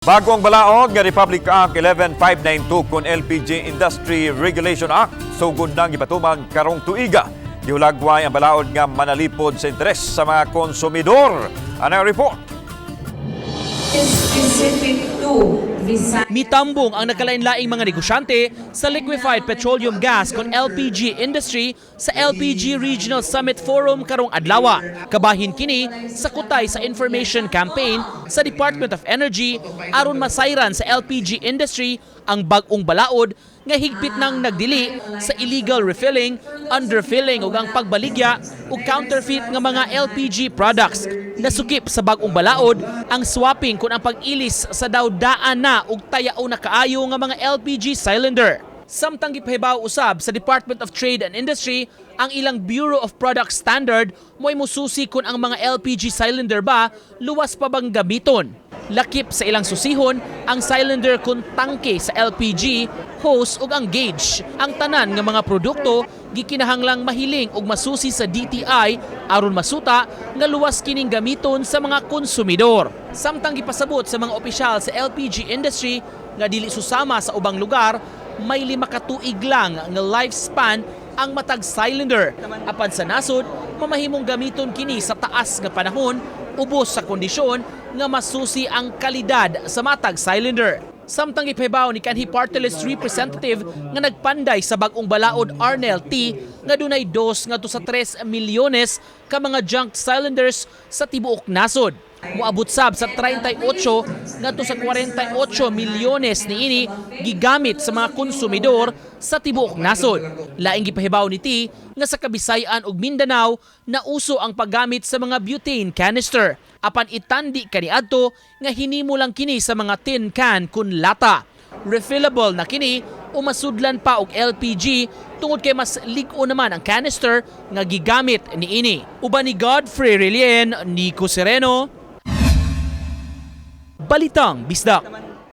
Bagong balaod nga Republic Act 11592 kon LPG Industry Regulation Act sugod nang gipatuman karong tuiga. Gihulagway ang balaod nga manalipod sa interes sa mga konsumidor. Ano ang report? Specific to Visayas. Mitambong ang nakalain-laing mga negosyante sa liquefied petroleum gas kon LPG industry sa LPG Regional Summit Forum karong adlaw. Kabahin kini sa kutay sa information campaign sa Department of Energy aron masayran sa LPG industry ang bag-ong balaod nga higpit nang nagdili sa illegal refilling, underfilling ug ang pagbaligya ug counterfeit nga mga LPG products. Nasukip sa bag-ong balaod ang swapping kon ang pag-ilis sa daw daan na ug tayao na kaayo nga mga LPG cylinder. Samtang gipahibaw usab sa Department of Trade and Industry ang ilang Bureau of Product Standard mo'y mususi kung ang mga LPG cylinder ba luwas pa bang gamiton. Lakip sa ilang susihon ang cylinder kun tangke sa LPG, hose ug ang gauge. Ang tanan nga mga produkto gikinahanglang mahiling ug masusi sa DTI aron masuta nga luwas kining gamiton sa mga konsumidor. Samtang gipasabot sa mga opisyal sa LPG industry nga dili susama sa ubang lugar, may 5 ka tuig lang nga lifespan ang matag cylinder. Apan sa nasod, mamahimong gamiton kini sa taas nga panahon ubos sa kondisyon nga masusi ang kalidad sa matag cylinder. Samtang ipahibaw ni kanhi party list representative nga nagpanday sa bag-ong balaod Arnel T nga dunay 2 ngadto sa 3 milyones ka mga junk cylinders sa tibuok nasod. Moabot sab sa 38 ngadto sa 48 milyones niini gigamit sa mga konsumidor sa tibuok nasod. Laing gipahibaw ni T nga sa Kabisayan ug Mindanao nauso ang paggamit sa mga butane canister. Apan itandi kaniadto nga hinimo lang kini sa mga tin can kun lata. Refillable na kini o masudlan pa og LPG tungod kay mas lig-o naman ang canister nga gigamit niini. Uban ni Godfrey Relien, Nico Sereno, Balitang Bisdak.